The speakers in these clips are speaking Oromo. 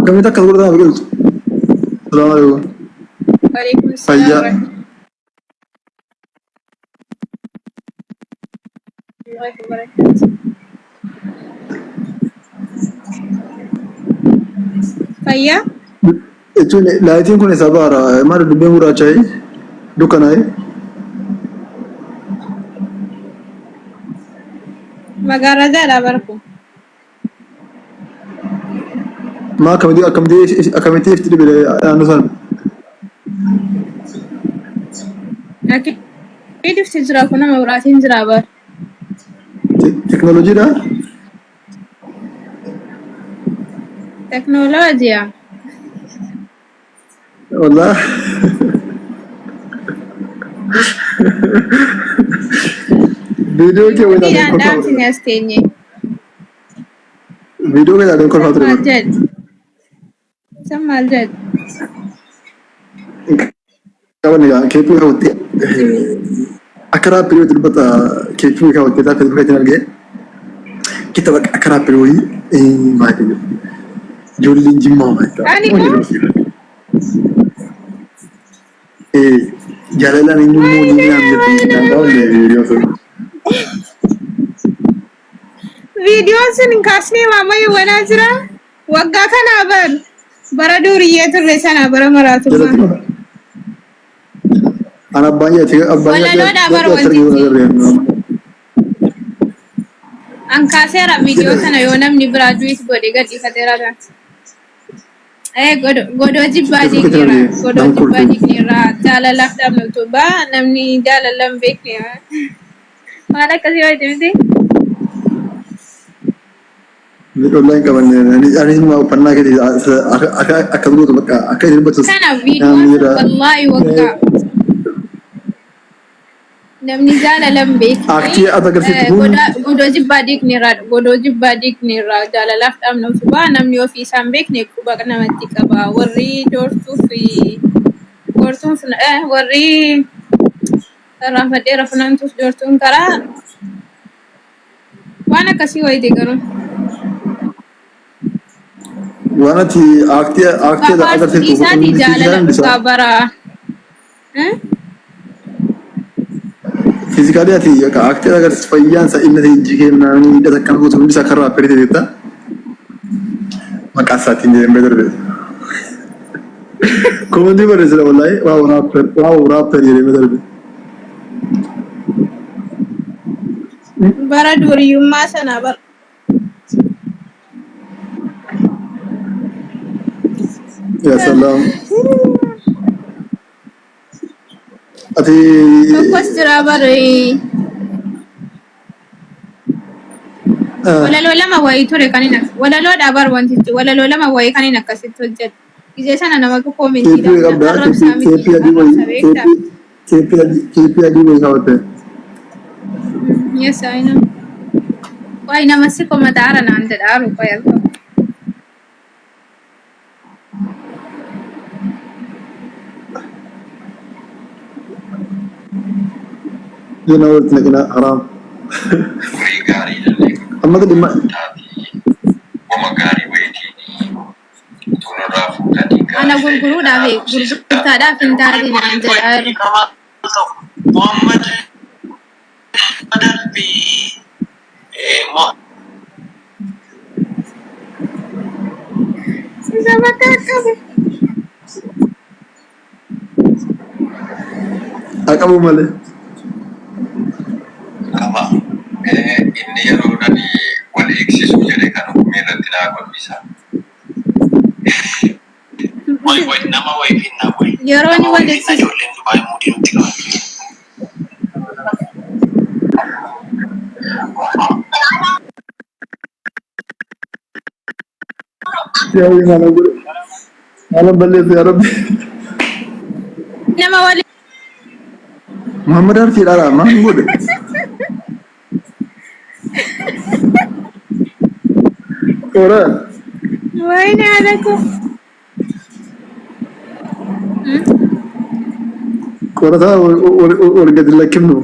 Akkamitti akkas godhataa biqiltu? Salaamu alaikum. Waalaikum salaam Fayyaa. warahmatullahi wabarakatuh. Fayyaa? Jechuun laayitiin kun isa baara. Maali dubbiin gurraachaa'e? Dukkanaa'e? Magaalaa barku. Maa akkamitti akkamitti akkamitti ifti dhibe naannoo sana? Akki dhufti jira kun nama biraatiin jira bar. Teknooloojiidha? Teknooloojiyaa. Wallah. Viidiyoo kee wayii ilaalee Miidhaan kolfaa dhaamsine ture. as teenye. Viidiyoo kee ilaalee kolfaa San ture maal bara. jedhu? San maal jedhu? Qaban egaa keeppii kaawwattee akka raappirii wayii dubbata keeppii kaawwattee isaa feesbuukii irratti argee kita bakka akka raappirii wayii maal jedhu ijoolleen jimmaa maal Ani koo jaalalaan eenyummoo ni wayne naan jette wayne naan qabanne wayne. viidiyoo sun. Viidiyoon sun hin kaasnee maamma wanaa jira. Waggaa kanaa bar bara duuriyyee turre sana bara maraatummaa. Jalatti mana. An abbaan jaati abbaan jaati Walaloodhaa bar jaati argee wantichi. agarree. An kaaseera viidiyoo sana yoo namni biraa duwit godhe gadhiifateera taate. Ee godoo jibbaa Feesbuukii irratti diigneera. argee Godoo nan jibbaa kolfee. diigneera. Jaalalaaf dhabne utubaa namni jaalala hin beekne. Waan akkasii wayiiti miti. Miidhollaa hin qabanne anis immoo uffannaa keetii akka akkas gootu bakka akka isin dubbattus Kana namni viidiyoon sun jedha. wallaahi waggaa namni jaalala hin beekne Aktii ati agarsiiftu kun godoo jibbaa diigneerra godoo jibbaa diigneerra jaalalaaf dhabne utubaa namni ofii isaa hin beekne quba namatti qaba warri doortuu fi goortuun warri irraanfadheera funaantuuf doortuun karaa waan akkasii wayiiti garuu. Waan ati aaktii aaktii Faarsuu agarsiiftu dhiisaatii hundi jaalala fiizikaalii dhugaa isaa. bara. Eh? Fiizikaalii ati aaktii agarsiistu fayyaan isaa inni ijji kee naannoo hidhata akkana gootu hundi isaa karraa affeerite jetta. Maqaa isaatiin jedhee darbe. Komentii barreessina wallaahi waaw raapper waaw raapper jedhee darbe. Bara duriyyummaa sana bara. Yaa salaam. Ati Tokkos jira bara. Walaloo lama wayii ture kan inni walaloodha bar wantichi walaloo lama wayii kan inni akkasitti hojjetu. Gizee sana namatu keeppii koomentiidhaan qabdaa arrabsaa keeppii miti keeppii adii arrabsa wayii beektaa. keeppii keeppii adii keeppii adii wayii kaawwatte. Yes, I know. Wayi nama si komataara naan jedha aru qoy al tokko. Dina walitti naqina haraam. Horii gaarii illee Amma dhimma taati wama gaarii wayitiin utuu nurraa fuudhanii Ana gaarii ta'e gurguruudhaaf gurgurtaadhaaf hin taate naan jedha aru. Muhammad Badal fi Isa mataa qabe. Aqabu malee. Qaba. Inni yeroo nani wal eegsisuu jedhe kan hukumii irratti naa godhisa. Way way nama way finna way. Yeroo inni Nama wal way finna eegsisu. ijoolleen Dubaay muudii nutti qaban. Yaa wayii maalan godhe. Maalan balleesse yaa rabbi. Nama wal Muhammad Artii dharaa maal godhe? Ora. Wayne haadha koo. Qorataa wal gadi lakkifnu.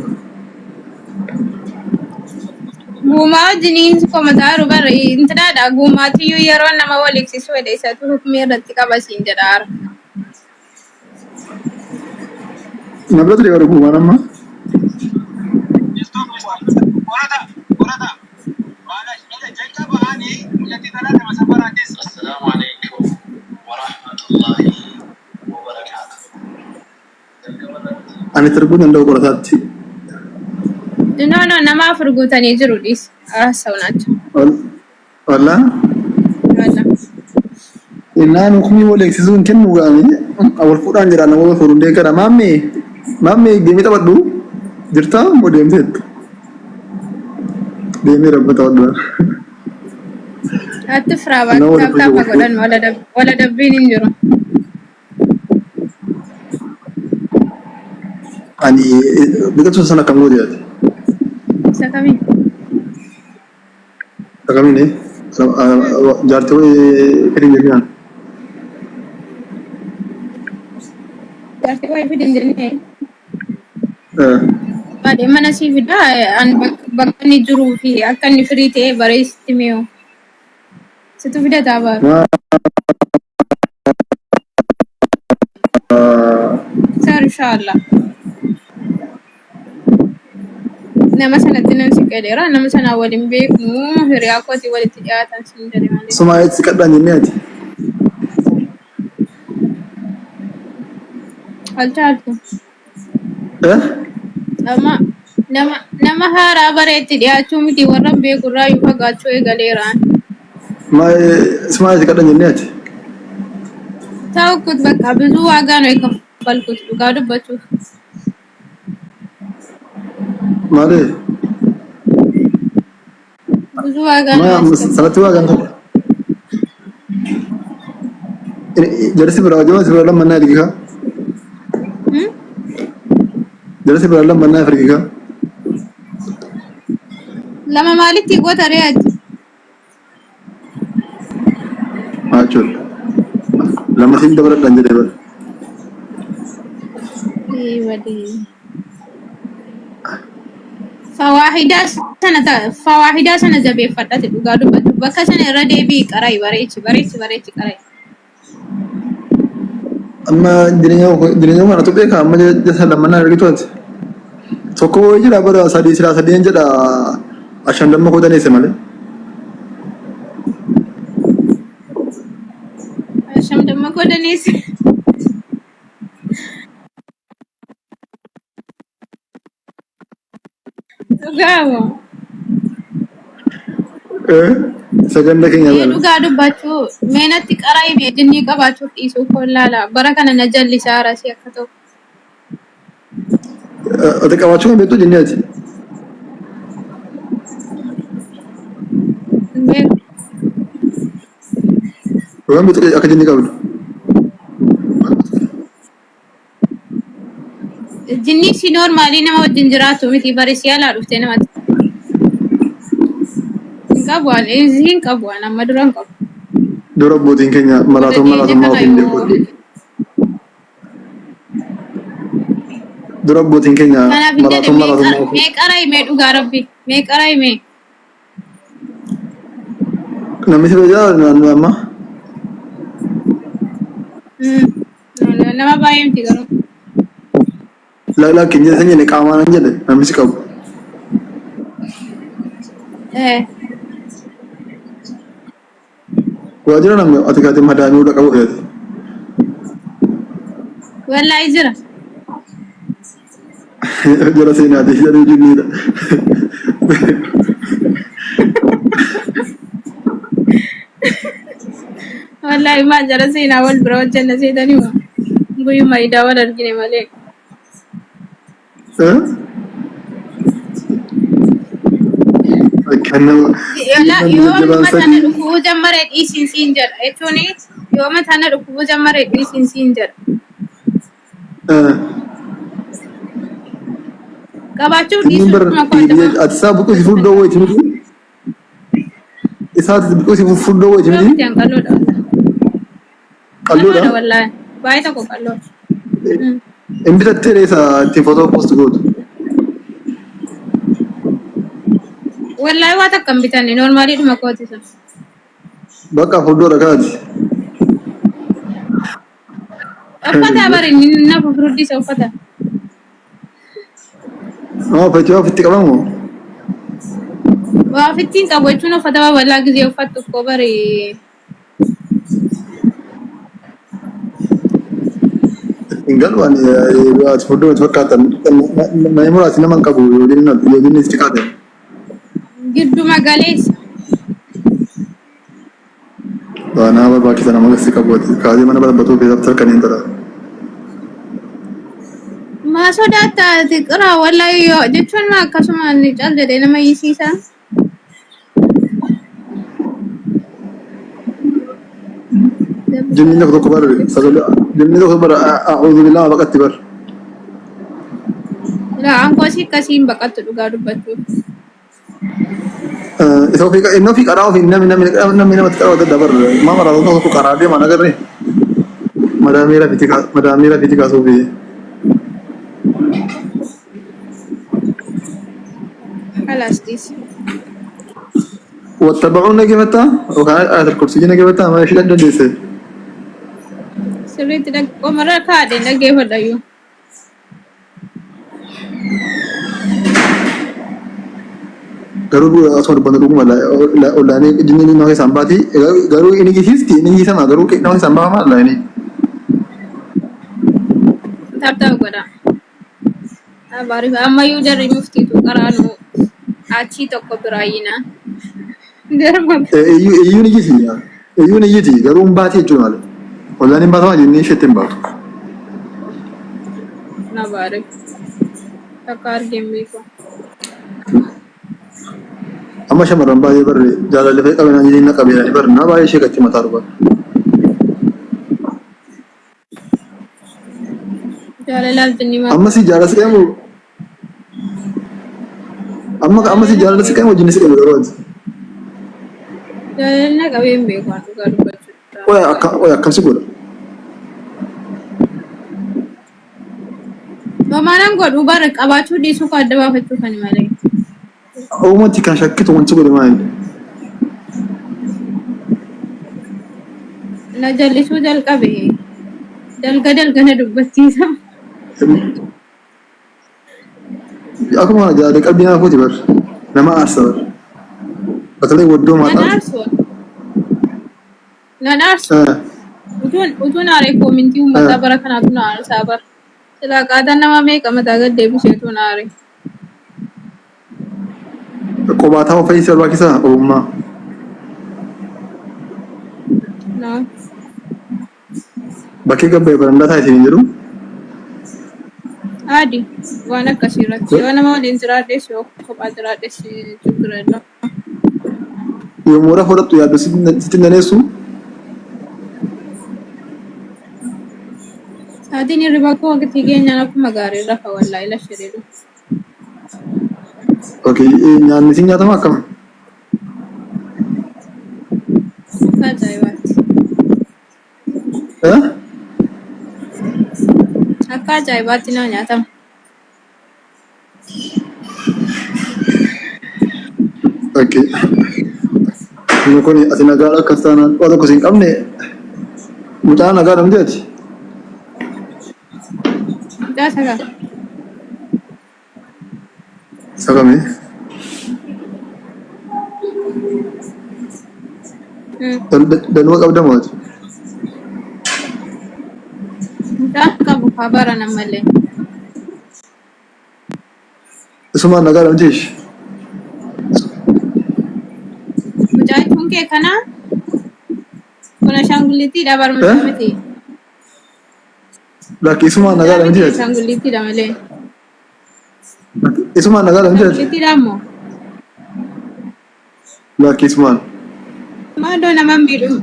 Guumaa wajjiniin komataa jiru bara intinaadha. Guumaatiyyuu yeroo nama wal eegsisu fedhe isatu hukmii irratti qaba siin jedha ara. Na bira ture bara guumaan amma. Assalaamu alaikum warahmatullahi wabarakaatuh. Jalqaba irratti Ani arguu danda'u qorataatti. No no nama afur guutanii jiru dhiis. Haasa'u naacha. Wallaa. Walla. Innaan hukumii wal eegsisuu hin kennu gaani wal fuudhaan jira nama wal fuudhuun deeggara. Maammee maammee geemii taphadhu jirtaa moo deemteettu? Deemee rabba taphadhu. Atti firaa Nama wal taap fuudhu taapa wal fuudhu. godhan wala dabbiin hin jiru. Ani biqiltuu sana akkam goote ati? Isa kamii? Akkamiin jaartii wayii fedhin jennaan. Jaartii wayii fidin jennee. Baadhee mana sii fidaa an bakka inni jiruu fi akka inni firii ta'e bareessitti mi'oo. Situ fidataa baaru. Sar inshallah. Nama sanatti nan siqeera. Nama sanaa waliin beeknu hiriyaa kootii walitti dhiyaatan siin jedhe malee. Sumaa si kadhaan jennee ati. Alchaaltu. Eh? Nama nama nama haaraa bareetti dhiyaachuu miti warra beekurraa iyyuu fagaachuu eegaleeraan. Sumaa si kadhaan jennee ati. ተውኩት በቃ ብዙ ዋጋ ነው የከፈልኩት dhugaa dubbachuuf. Maali? ብዙ ዋጋ ነው Ma ያስከፈልኩት። sanatti waa kan qabu. Jarsi biraa hojii si biraa lammannaa ergikaa. Jarsi biraa lammannaa ergikaa. Lama maalitti goota ree ati? Jechuudha. Lama siin dabaladhaan jedhee bara. Badii. Fawaahidaa sana fawaahidaa sana jabeeffadhate dhugaa dubbatu. Bakka sana irra deebi'i qara'i bareechi bareechi bareechi qara'i. Amma jireenya jireenya kanatu beeka amma jasa lammannaa ergitu ati. Tokko wayii jira bara sadii silaa sadiin jedha ashan damma koo daneesse malee. Asham damma koo daneesse. Dhugaa moo? Saganda keenya Mee bara. dhugaa dubbachuu mee natti qara'i mee jinnii qabaachuuf dhiisuu koo laala. Bara kana na jallisaa arasii akka ta'u. Ati qabaachuu kan beektu jinnii ati. Hin beeku. Dhugaan beektu akka jinnii qabdu. Jinnii si normaalii nama wajjin jiraatu miti bari si alaa dhuftee namatti. Hin qabu ani hin qabu ani amma dura hin qabu. Dura abbootiin keenya Booda malaatummaa dhiyeenya malaatummaa kana ofiin yoo beeku. Dura abbootiin keenya Kanaaf hin jedhe malaatummaa malaatummaa ofiin. mee qara'i mee dhugaa rabbi mee qara'i mee. Namni si bira jira amma. Nama baay'ee miti garuu. Lakki hin jedhe jedhe qaamaan hin jedhe namni si qabu. Waajjira namni ati kaatee madaamii hunda qabu feete. Wallaahi jira. Jala seenaati jedhee jinniidha. Wallaahi maal jala seenaa wal bira hojjenna seetanii moo guyyuma idaa wal argine malee. Akka nama Yoo namni yoo jajjabaan mataan sadii dhukkubuu jammare dhiisin siin jedha jechuun yoo mataan dhukkubuu jammare dhiisin siin jedha. Qabaachuuf Inni dhiisuu bar dhuma koo adda ati isaa buqquu si furdoo wayiiti miti. Isaati buqquu si furdoo wayiiti Furdoo miti. miti an qalloodha. Qalloodha. Qalloodha wallaahi. Baay'ee tokko qalloodha. Hin bitattee isa ittiin footoo post gootu. Wallaahi waa takka hin bitanne noormaaliidhuma kooti sun. Bakka fuuldura kaati. Uffata bari inni nafu furdisa uffata. Nama uffachuu ofitti qabamu. Waa ofitti hin qabu jechuun uffata babal'aa gisee uffattu koo bari. Hin galu ani ati fuuldura itti fakkaatan. Nama muraasni nama hin qabu yoo jinni itti kaate. Gidduma galeessa. Waa nama barbaachisa nama gassi qabu ati. Kaasee mana barbatuu keessatti harka ni intala. Maa sodaatta ati qiraa wallahi yoo jechuun maa akkasuma inni cal jedhee nama hiisiisa. Jinni tokko tokko bar sagalee jinni tokko bar a'uudhu billaa baqatti bar. Laa ankoo si akkasii hin baqattu dhugaa dubbachuuf. Isa ofii inni ofii qaraa ofii namni namni namni namatti qaraa adda bar maa maraa tokko tokko qaraa deeman agarre. Madaamii rafiiti madaamii rafiiti kaasuufi. Kalaas dhiisi. Wattaba'uun dhaggeeffattaa yookaan ayatul kursii dhaggeeffattaa mana ishee dandeesse. Sirriitti qomarra kaadheen dhaggeeffadhayyuu. Garuu asuma dubbannu dhuguma olaanee jinni nama keessaan baati garuu inni gisiisti inni giisama garuu nama keessaan baafama laayinii. Taaptaap godha. Abaariif ammayyuu jarri muftiitu qaraanu achii tokko biraayyina. Garma Iyyuu ni gisi iyyuu ni iyyiti garuu hin baati jechuudha malee. Ollaan hin baatama jennee isheetti hin baatu. Na baarif. Takka argeen beeku. Amma shamarran baay'ee barre jaalalli fa'i qabeenyaa jireenya qabeenyaa barre nama baay'ee ishee gatti mataa dhugaa. Jaalalaaf jinni maal? Amma si jaalala si qabu amma amma si jaalala si qabu wajjin si qabu yeroo ati. Jaalalli na qabee hin beeku waan dhugaa dubbachuuf. Oya akka oya akkam si godha. Homaanaan godhu bara qabaachuu dhiisuu koo adda baafachuu kan malee. Uumatti kan shakkitu wanti godhe maali? Na jallisuu jalqabe. Dalga dalga na dubbachiisa. Akkuma jaalala qalbii nama fuuti bar. Nama aarsa bar. Batalee waddoo Nan maataa. aarsu. Nan aarsu. Utuun aaree koomintii uummataa bara kanaatu na aarsaa bara. Silaa qaataan nama meeqa mataa gad deebiseetu na aare. Qobaa ta'uu fayyisi barbaachisaa ogummaa. No. Bakkee gabbee barandaa taa'e siin jedhu. Adi waan akkasii irratti yoo nama waliin jiraadhes yoo kophaa jiraadhes ችግር የለውም። Yommuu rafa fudhattu yaaddu sitti hin daneessu. Sa'aatiin hirribaa koo waqtii geenyaan akkuma gaarii rafa wallaahi la shiriiru. Okay, nyaanni siin nyaatama akkam? Akka ajaa'ibaatti. Eh? Akka ajaa'ibaatti naa nyaatama. Okay. Inni kun ati nagaa akkas taanaan waa tokko siin qabne mucaa nagaa namni ati. Mucaa sagaa. Sagame. Danuu qabda moo ati? Mucaa qabu haa baran ammallee. Isumaan nagaa namni ishi. Mucaa jechuun kee kana kun ashaangulliittiidha bar mucaa Eh? miti. Lakki isumaan nagaa Mucaa namni miti ati. ashaangulliittiidha malee. Isumaan nagaa namni ati. Ashaangulliittiidha ammoo. Lakki isumaan. Maaloo nama miidhu.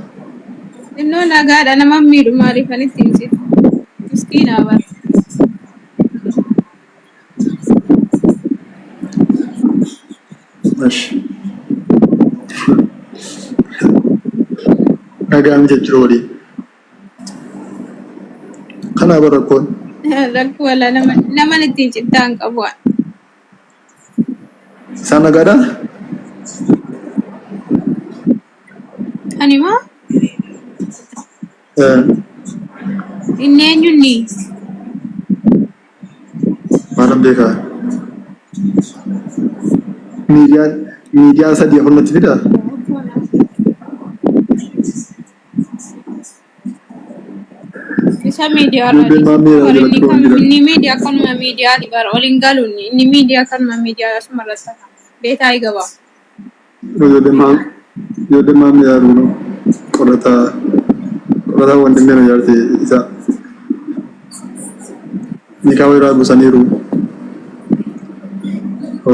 Innoo nagaadha nama miidhu maaliif ani ittiin situ. Miskiina bar. Esh. Nagaa miti jechuudha waliin. Kanaa bara rakkoon. Rakkoo wala nama ittiin cittaa hin qabu. Isaan nagaadhaa? Ani moo Eh, inni eenyunni? Maalan beekaa? Miidiyaan sadii afur natti fidaa? Isa miidiyaa irraa Ijoolleen dhiisi. maammee Bara inni jalatti kam roon jiran. inni miidiyaa kanuma miidiyaati bara ol hin galu inni inni miidiyaa kanuma miidiyaa asuma irratti hafa. Beetaa gabaa. Ijoolleen maammee yaaduu no. Qorataa qorataa wandimee nu jaarte isa. Nikaa irraa buusaniiru.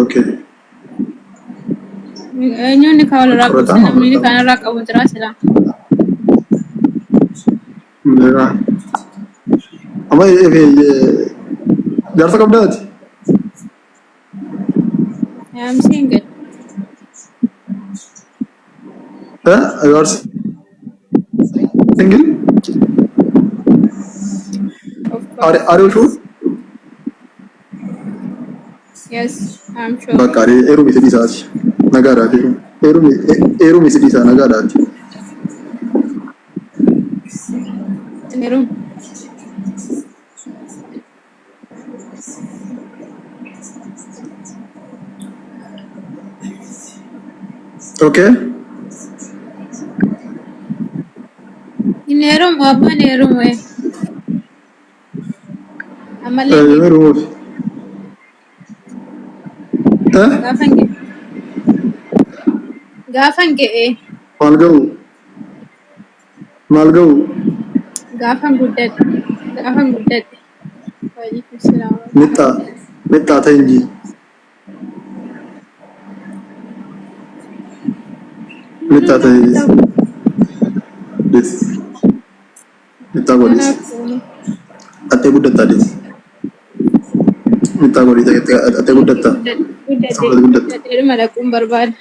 Okay. Eenyuun ni walirraa Qorataa buuse moo namni qorataa? kan irraa qabu jira sila. Beekaa. Amma jaarsa qabdaati? I am single. Eh? You are single? Of Are, course. are you sure? Yes, I am sure. Bakka heerumi si dhiisaati. Nagaadhaati. Heerumi si dhiisaa nagaadhaati. Heerum. Okay? Inni heerumu abbaan heerumu. Ammallee hin Heerumuuf. Eh? gaafan ga'e. Gaafan ga'e. Maal ga'u? Maal ga'u? Gaafan guddadhe. Gaafan guddadhe. Waalaikum salaam. Mixxaa. Mixxaa ta'e inji. Mixxaa ta'e. Des. Mixxaa godhis. Attee guddattaa des. Mixxaa godhi attee guddattaa. Guddadhe. Sababa guddatta. Guddadheedhuma dhaquun barbaada.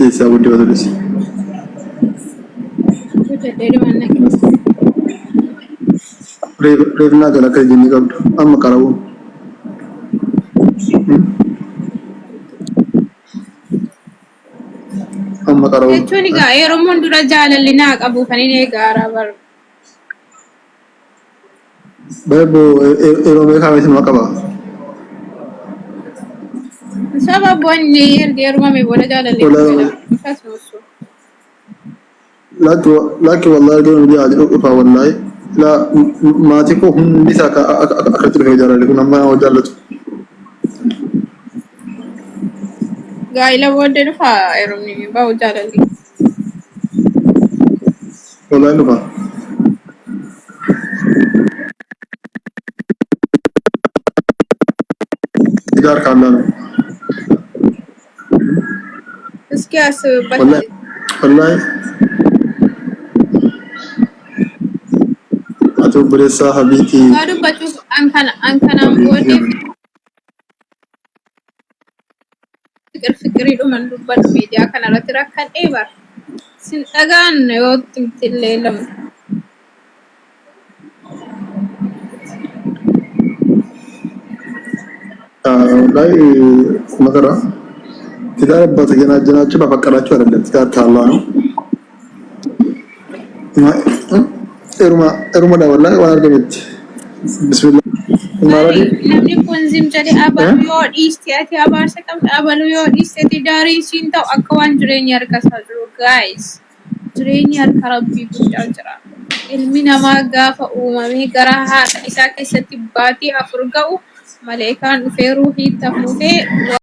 Eessaa guddifatu des. Guddadheedhuma naqe. Reef naa gala akka ijji qabdu. Amma qarabuun. Amma qarabuun. Jechuun egaa yeroo dura jaalalli naa qabu kan inni eegaaraa bara. Beebu yeroo meeqa isin qaba? Sababa inni erga heerumame booda jaalalli Wala- akkasumas. Lakki lakki, wallahi garuu miidiyaa dhufa wallahi. La maatii koo hundi isaa akka akkatti dhufee jaalalli kun amma nama jaallatu. Gaa'ila booddee dhufa heerumni bahu jaalalli. Wallahi dhufa. ትዳር ካለ ነው። እስኪ አስብበት። Wallahi wallahi ati obboleessaa habiitii. Dhugaa dubbachuuf an kana an kanaan booddee fiqir fiqiriidhuman dubbadhu miidiyaa kanarratti rakkadhee bara. Sin dhagaan yoo illee lamu. Wallahi መከራ ትዳር በተጀናጀናችሁ ባፈቀራችሁ አይደለም። ትዳር ካላህ ነው። Eruma eruma wallahi waan argametti. Bismillah. Maali? Namni kun zim jedhe abaluu yoo dhiiste ati abaarsa qabda, abaluu yoo dhiiste ati daarii siin ta'u akka waan jireenya harka isaa jiru. Guys, jireenyi harka rabbii guddaa jira. Ilmi namaa gaafa uumamee gara haadha isaa keessatti baatii 4 ga'u maleekaan dhufee ruuhii itti afuufee.